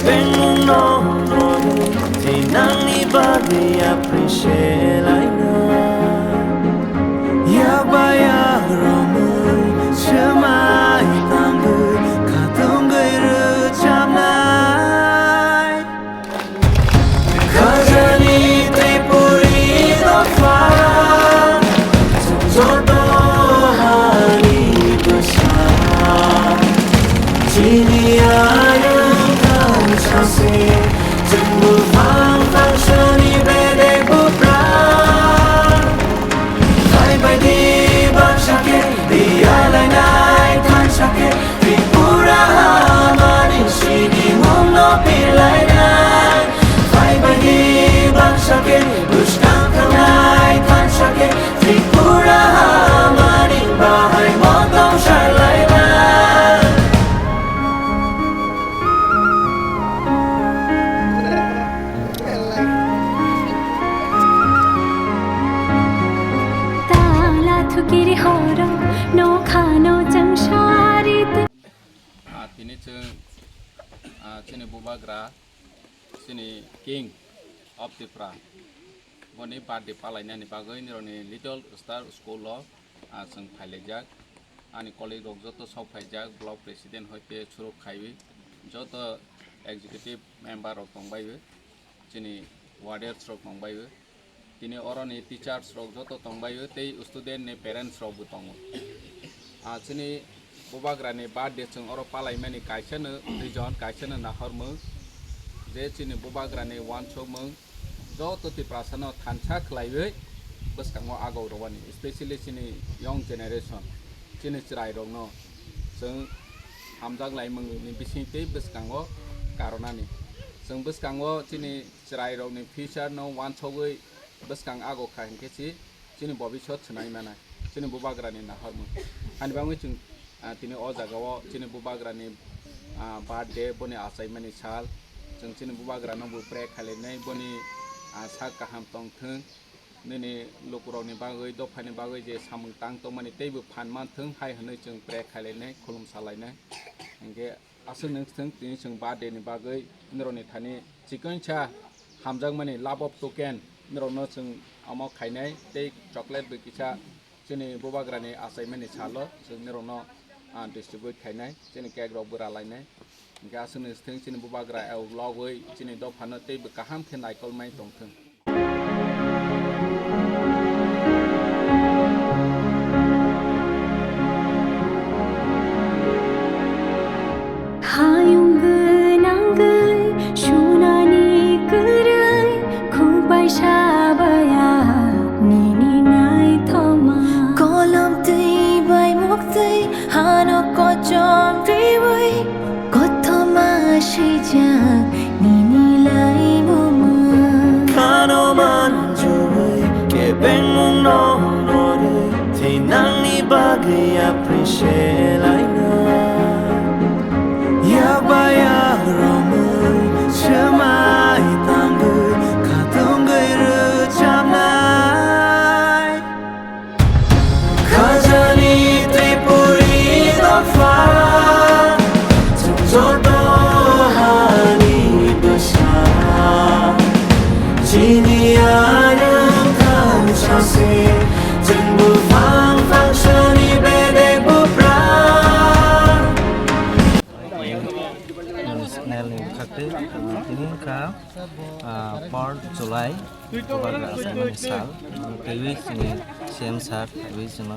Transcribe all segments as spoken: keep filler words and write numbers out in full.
Bengmungno nugwi thinangni bagwi appreciate laina. Yakba yakromwi swmai tangwi khatungwi rwchapnai. Khajani Tripuri dopha, joto hani bwsa. Chini ayang thangsase, chwngbo phang thangsani bedek bupra. Phaibaidi baksa khe, biyalainai thansa khe, Tripura hamani sinimungno pilainai. Phaibaidi baksa khe, bwskang thangnai thansa khe, Tripura hamani bahai motong sarlainai. Tala thukiri horo, nokhano changsari. Ah, tini chwng, ah, chini bubagra, chini King of Tipra, boni birthday palainani bagwi nirokni Little Star School o, ah, chwng phailaijak. Ani colleague rok joto sok phaijak, block president hoite suruk khaiwi, joto executive member rok tongbaio, chini warders rok tongbaio. Tini oroni teachers rok joto tongbaio tei student ni parents rok bo tongo. Ah, chini bubagra ni birthday chwng oro palaimani kaisa no reason, kaisa no nahormung je chini bubagra ni uansukmung joto Tiprasa no thansa khwlaiwi bwskango agok rwani, especially chini young generation, chini chwrai rok no chwng hamjak laimung ni bising tei bwskango karonani. Chwng bwskango chini chwrairokni future no uansugwi bwskang ago kha hinkhe si chini bobisot swnai manai, chini bubagrani nahormung. Ani bagwi chwng, ah, tini o jagao chini bubagrani, ah, birthday, boni achaimani sal. Chwng chini bubagrano bo pray khailainai, boni, ah, sak kaham tongthwng, nini lukurokni bagwi, dophani bagwi je samung tang tongmani teibo phan manthwng hai hwnwi chwng pray khailainai, khulum salainai. Hinkhe aswk nung thwng tini chwng birthday ni bagwi norokni thani chikon cha hamjakmani love of token norokno chwng omo khainai tei chocolate bai kisa chini bubagrani achaimani salo chwng norokno, ah, distribute khainai, chini cake rok bo ralainai. Hinkhe aswk nung thwng chini bubagra, eh, logwi chini dophano teibo kaham khe naikolmai tongthwng. Hayung gwnangwi sunani kwrwi, khukbai sabaya nini naithoma. Kolom twi bai muktwi hano kochom riwi, kothoma swijak nini laimungma. Khano manjui kebengmungno norwi thinangni bagwi appreciate laina. Yakba yakromwi swmai tangwi khatungwi rwchapnai. Khajani Tripuri dopha, chwng joto hani bwsa. Chini ayang thangsase, chwng buphang phangsani bedek bupra. Nail ni khakti, tini wngkha, ah, four July. Bubagra achaimani sal, teiwi chini C M sir, teiwi chwngno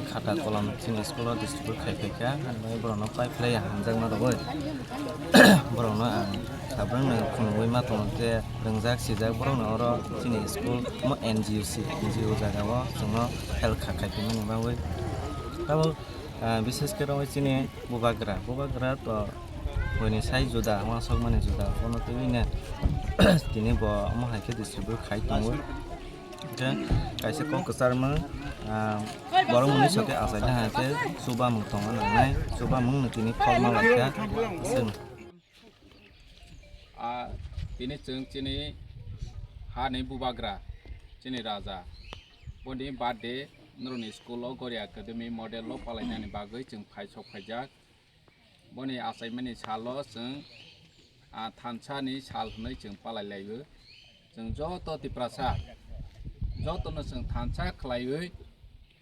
khata kolom chini school o distribute khai phaikha, hwnwi borokno pai phlai hamjakma rwui. Borokno ang sabrwngno khunugwi ma tongo je rwngjak sijak borokno oro chini school omo N G O C, N G O jagao chwngno help kha khai phaimani bagwi. Tabuk, ah, bishesh khe rwui chini bubagra, bubagra to buini sai juda, uansukmani juda, bono twiwi ne tini bo omo hai khe distribute khai tongo. Hwnkhe kaisa kok kwcharmung, ah, borok mwnwi sokhe achaina hai khe chubamung tongna nangnai, chubamung no tini khorma laikha, aswk. Ah, tini chwng chini hani bubagra, chini raja, boni birthday norokni school o Gori Academy model o palainani bagwi chwng phai sok phaijak. Boni achaimani salo chwng Ah, thansa ni sal hwnwi chwng palai laio. Chwng joto Tiprasa, jotono chwng thansa khlaiwi,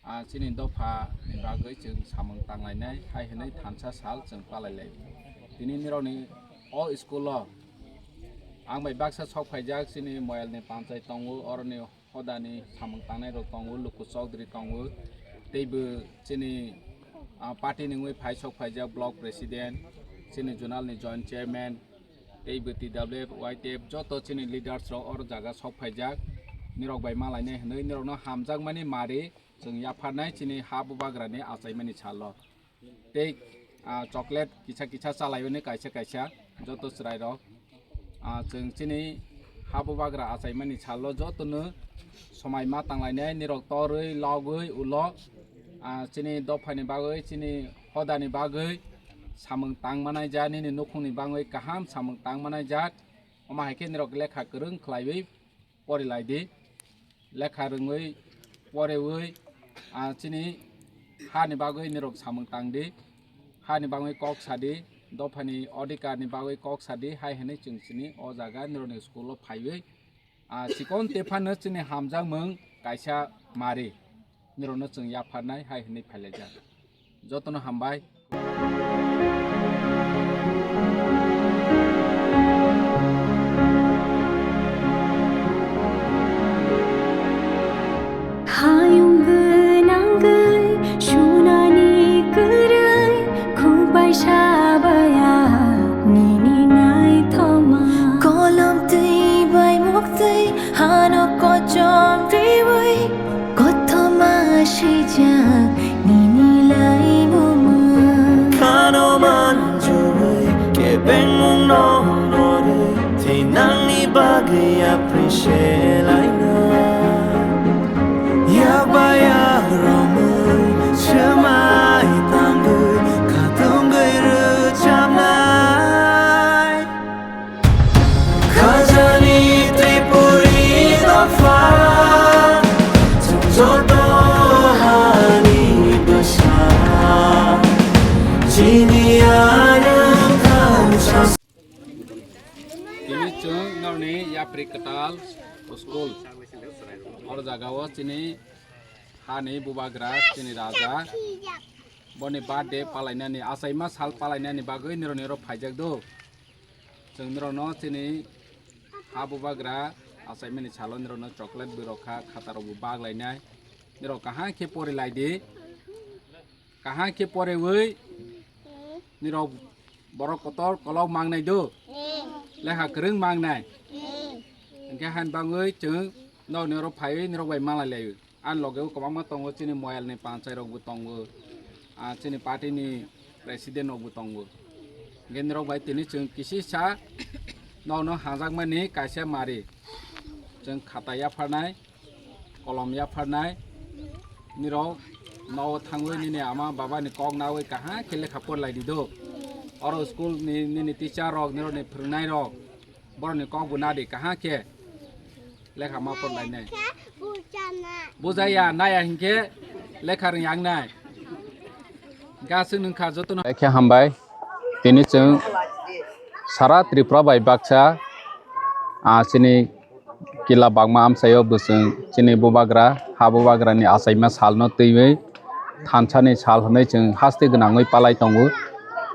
ah, chini dopha ni bagwi chwng samung tanglainai hai hwnwi thansa sal chwng palai laio. Tini nirokni o school o ang bai baksa sok phaijak, chini Moyal ni panchai tongo, oroni hodani samung tangnai rok tongo, Luku Chaudhary tongo, teibo chini, ah, party ni wngwi phai sok phaijak block president, chini zonal ni joint chairman, teibo T W F, Y T F joto chini leaders rok oro jaga sok phaijak, nirok bai malainai hwnwi nirokno hamjakmani mari chwng yapharnai chini ha bubagrani achaimani salo. Tei, ah, chocolate kisa kisa chalaio ni kaisa kaisa joto chwrairok. Ah, chwng chini ha bubagra achaimani salo jotono somai ma tanglainai nirok torwi logwi ulo, ah, chini dophani bagwi, chini hodani bagwi samung tangmanai ja, nini nukhungni bagwi kaham samung tangmanai ja. Omo hai khe nirok lekha kwrwng khlaiwi pori lai di. Lekha rwngwi, porewi, ah, chini hani bagwi nirok samung tang di. Hani bagwi kok sa di, dophani odhikar ni bagwi kok sa di, hai hwnwi chwng chini o jaga nirokni school o phaiwi, ah, chikon tephano chini hamjakmung kaisa mari nirokno chwng yapharnai hai hwnwi phailaijak. Jotono hambai. Hayung gwnangwi sunani kwrwi khukbai sabaya nini naithoma. Kolom twi bai muktwi hano kochom twiwi kothoma swijak nini laimungma. Khano manjui kebengmung no nori thinangni bagwi appreciate laina. Yakba yakromwi swmai tangwi khatungwi rwchapnai. Khajani Tripuri dopha, chwng joto hani bwsa, chini ayang thansa. Tini chwng norni yapri kwtal school. Or jagao chini hani bubagra, chini raja. Boni birthday palainani, achaima sal palainani bagwi nirok nirok phaijak do. Chwng nirokno chini ha bubagra achaimani salo nirokno chocolate bwi rokha, khata rokbo bag lainai. Nirok kaham khe pori lai di. Kaham khe porewi nirok borok kotor kolok mangnai do. Lekha kwrwng mangnai. Hwnkhe han bangwi chwng nok nirok phaiwi nirok bai malai laio. Ani loge o kwbangma tongo, chini Moyal ni panchai rok bo tongo, ah, chini party ni president rok bo tongo. Hwnkhe nirok bai tini chwng kisisa nokno hanjakmani kaisa mari. Chwng khata yapharnai, kolom yapharnai, nirok nogo thangwi nini ama baba ni kok nawi kaham khe lekha porlai di do. Oro school ni nini teacher rok, nirok ni phwrwngnai rok, borok ni kok bo nadi kaham khe. Lekha ma porlainai. Bujaya, naya hinkhe lekha rwng yang nai. Gaswk nwng kha jotono. Khe hambai. Tini chwng sara Tripura bai baksa, ah, chini kila bagma amchaio bo chwng chini bubagra, ha bubagrani achaima salno twiwi thansani sal hwnwi chwng haste gwnangwi palai tongo.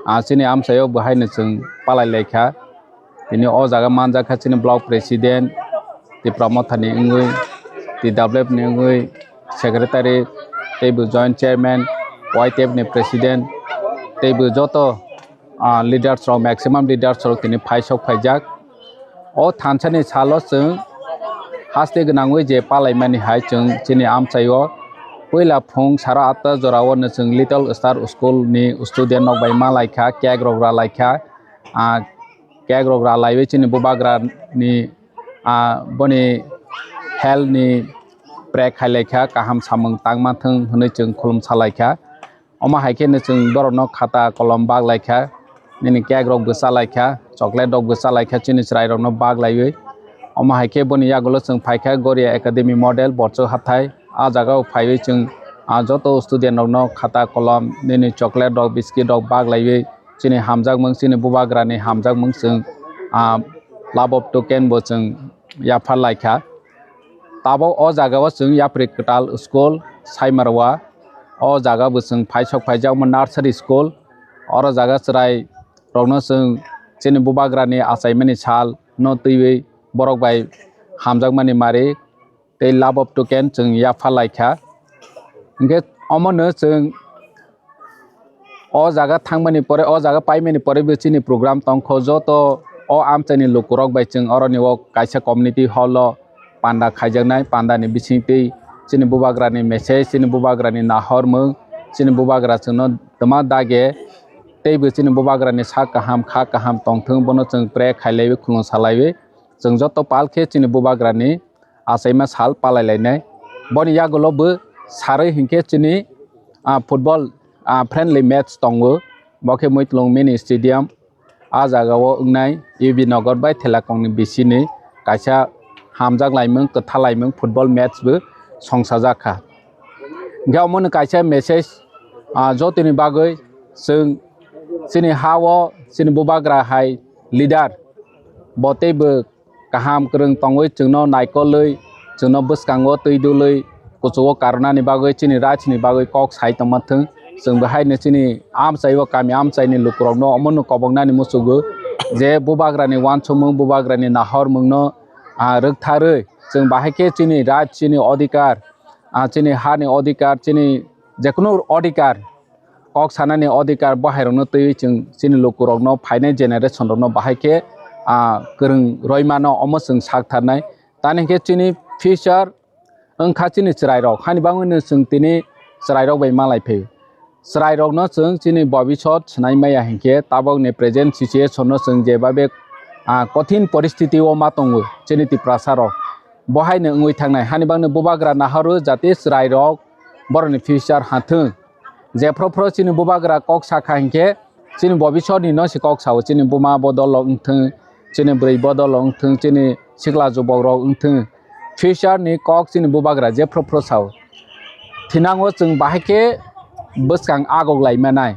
Ah, chini amchaio bo haino chwng palai laikha. Tini o jaga manjak kha chini block president, Tipra Motha ni wngwi, T W F ni wngwi secretary, teibo joint chairman, Y T F ni president, teibo joto, ah, leaders rok, maximum leaders rok tini phaisok phaijak. O thansani salo chwng haste gwnangwi je palaimani hai chwng chini amchaio puila phung sara atta jorao no chwng Little Star School ni student rok bai malaikha, cake rok ralaikha. Ah, cake rok ralaiwi chini bubagra ni, ah, boni health ni pray khailai kha, kaham samung tangma thung hwnwi chwng khulum salai kha. Omo hai khe no chwng borok no khata kolom bag lai kha, nini cake rok bwsa lai kha, chocolate rok bwsa lai kha, chini chwrai rok no bag laiwi. Omo hai khe boni yagulo chwng phai kha Goria Academy Model Borchok Hathai. Ah jaga o phaiwi chwng, ah, joto student rok no khata kolom, nini chocolate rok, biscuit rok bag laiwi. Chini hamjakmung, chini bubagrani hamjakmung chwng ah, love of token bo chwng yaphar laikha. Tabok o jaga o chwng yapri kwtal school Saimarwa, o jaga bo chwng phaisok phaijak omo nursery school. Oro jaga chwrai rokno chwng chini bubagrani achaimani sal no twiwi borok bai hamjakmani mari tei love of token chwng yaphar laikha. Hinkhe omono chwng o jaga thangmani pore, o jaga paimani pore bo chini program tongkho, joto o amchaini lukurok bai chwng oroni o kaisa community hall o panda khaijaknai, pandani bisingtwi chini bubagrani message, chini bubagrani nahormung, chini bubagra chwngno twma dage, teibo chini bubagrani sak kaham, kha kaham tongthwng, bono chwng pray khailaiwi, khulumsalaiwi, chwng joto palkhe chini bubagrani achaima sal palailainai. Boni yagulo bo sarwi hinkhe chini, ah, football, ah, friendly match tongo, bo khe Muitlung Mini Stadium. A jaga o wngnai U B Nagar bai Thelakongni bisini kaisa hamjak laimung, kwthar laimung football match bo songsajak kha. Hinkhe omono kaisa message, ah, jotoni bagwi chwng chini ha o chini bubagra hai leader bo teibo kaham kwrwng tongwi chwngno naikolwi, chwngno bwskango twi dulwi, kuchugo karnani bagwi, chini rajni bagwi kok sai tongma thwng. Chwng bo haino chini amchai o kami amchaini lukurokno omono koboknani muchugo je bubagrani uansukmung, bubagrani nahormungno, ah, rwktharwi chwng bahai khe chini raj, chini odhikar, ah, chini hani odhikar, chini jekunu odhikar kok sanani odhikar bo hairokno twiwi chwng chini lukurokno phainai generation rokno bahai khe, ah, kwrwng roimano omo chwng sak tharnai. Tani hinkhe chini future wngkha chini chwrairok, hani bagwino chwng tini chwrairok bai malai phai. Chwrairokno chwng chini bobisot swnai maya hinkhe tabokni present situation no chwng jebabe, ah, kothin poristiti o ma tongo chini Tiprasa rok. Bo haino wngwi thangnai, hani bagwino bubagra nahoro jate chwrairok borokni future hathwng. Jephru phru chini bubagra kok sakha hinkhe chini bobisotni no se kok sao, chini buma bodol rok wngthwng, chini bwrwi bodol rok wngthwng, chini sikla jubok rok wngthwng, future ni kok chini bubagra jephru phru sao. Thinango chwng bahai khe bwskang agok lai manai,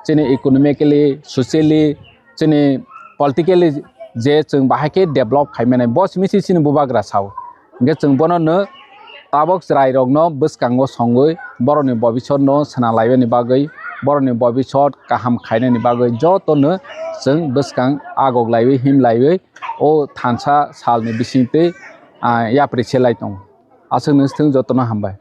chini economically, socially, chini politically je chwng bahai khe develop khai manai, bo simi se chini bubagra sao. Hinkhe chwng bono no tabok chwrairokno bwskango songwi borokni bobisotno swnam laibani bagwi, borokni bobisot kaham khainani bagwi jotono chwng bwskang agok laiwi, him laiwi o thansa salni bisingtwi, ah, yapri se lai tongo. Aswk nung thung jotono hambai.